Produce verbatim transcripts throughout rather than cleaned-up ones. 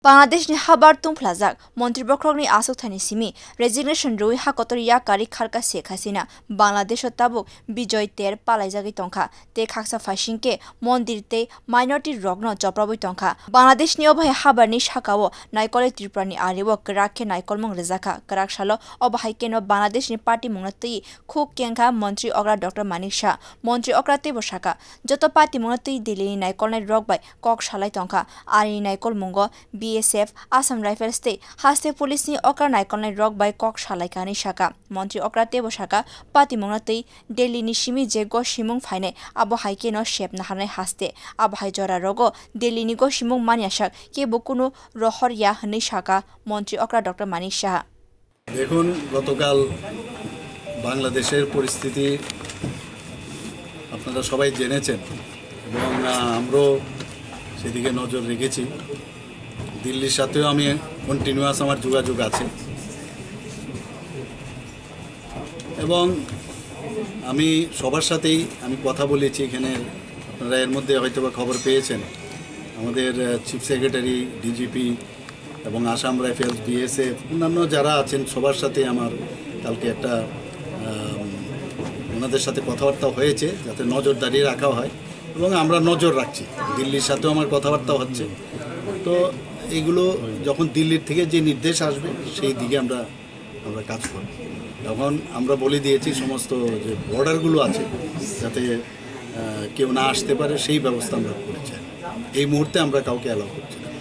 Bangladeshni habar tungphlajak, montri bokhorokni aswk thani simi resignation rwui ha kotor yak karwi kharka Sheikh Hasina. Bangladesho tabuk Bijoy ter palaijagwi tongkha, tei khaksa phaisingkhe mondir tei minority rokno choprobwi tongkha. Bangladeshni obo hai habarni sakao naikolwi Tripurani ario kwrak khe naikolmung rwjakha. Kwrak salo obo hai kheno Bangladeshni party mungno twi khuk kengkha montri okra Doctor Manik Saha. Montri okra teibo sakha, joto party mungno twi Delhini naikolnai rok bai kok salai tongkha. Arini naikolmungo B S F, Assam Rifles tei haste police ni okra naikolnai rok bai kok salai kha hinwi sakha. Montri okra teibo sakha, party mungno twi Delhini simi je gosimung phainai, abo hai kheno sep naharnai haste. Abo hai jora rogo Delhini gosimung manya sak kebo kunu rohor ya hinwi sakha montri okra Doctor Manik Saha. দেখুন, গতকাল বাংলাদেশের পরিস্থিতি আপনারা সবাই জেনেছেন এবং, আহ, আমরাও সেদিকে নজর রেখেছি। দিল্লির সাথেও আমি কন্টিনিউয়াস আমার যোগাযোগ আছে এবং আমি সবার সাথেই আমি কথা বলেছি। এখানে আপনারা এর মধ্যে হয়তো বা খবর পেয়েছেন, আমাদের, আহ, চিফ সেক্রেটারি, ডিজিপি এবং আসাম রাইফেলস, বিএসএফ, অন্যান্য যারা আছেন সবার সাথে আমার কালকে একটা, আম, ওনাদের সাথে কথাবার্তা হয়েছে যাতে নজরদারি রাখা হয় এবং আমরা নজর রাখছি। দিল্লির সাথেও আমার কথাবার্তা হচ্ছে। তো এইগুলো যখন দিল্লির থেকে যে নির্দেশ আসবে সেই দিকে আমরা, আমরা কাজ করব। এখন আমরা বলে দিয়েছি সমস্ত যে বর্ডারগুলো আছে যাতে, আহ, কেউ না আসতে পারে সেই ব্যবস্থা আমরা করেছি। এই মুহূর্তে আমরা কাউকে অ্যালাউ করছি না।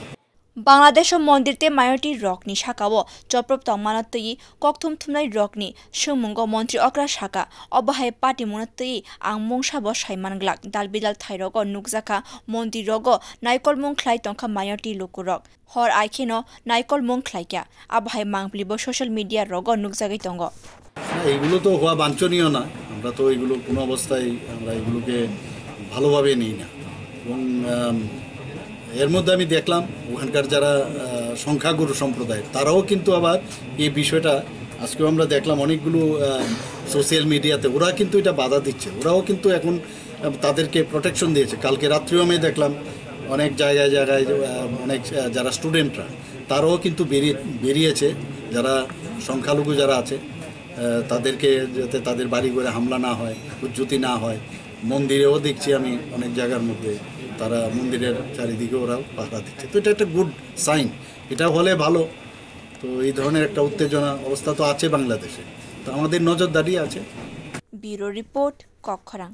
Bangladesho mondir tei minority rokni sakao choprop tongmano twi kokthum thumnai rokni swngmungo montri okra sakha, obo hai party mungno twi ang mungsabo saiman glak, dal bidal thairogo nukjakha mondir rogo naikolmung khlai tongkha minority lukurok. Hor ai kheno naikolmung khlaikha, abo hai mangpili bo social media rogo nukjagwi tongo. না, এগুলো তো হওয়া বাঞ্ছনীয় না। আমরা তো এগুলো কোনো অবস্থায় আমরা এগুলোকে ভালোভাবে নিই না। এবং, আম, এর মধ্যে আমি দেখলাম ওখানকার যারা, আহ, সংখ্যাগুরু সম্প্রদায়, তারাও কিন্তু আবার এই বিষয়টা, আজকেও আমরা দেখলাম অনেকগুলো, আহ, সোশ্যাল মিডিয়াতে ওরা কিন্তু এটা বাধা দিচ্ছে। ওরাও কিন্তু এখন, আহ, তাদেরকে প্রোটেকশন দিয়েছে। কালকে রাত্রেও আমি দেখলাম অনেক জায়গায় জায়গায়, আহ, অনেক, আহ, যারা স্টুডেন্টরা, তারাও কিন্তু বেরিয়ে, বেরিয়েছে, যারা সংখ্যালঘু যারা আছে, আহ, তাদেরকে যাতে তাদের বাড়ি ঘরে হামলা না হয়, হুজ্জুতি না হয়। মন্দিরেও দেখছি আমি অনেক জায়গার মধ্যে তারা মন্দিরের চারিদিকে ওরা পাহারা দিচ্ছে। তো এটা একটা গুড সাইন, এটা হলে ভালো। তো এই ধরনের একটা উত্তেজনা অবস্থা তো আছে বাংলাদেশে, তো আমাদের নজরদারি আছে। Bureau report, Kokkhorang.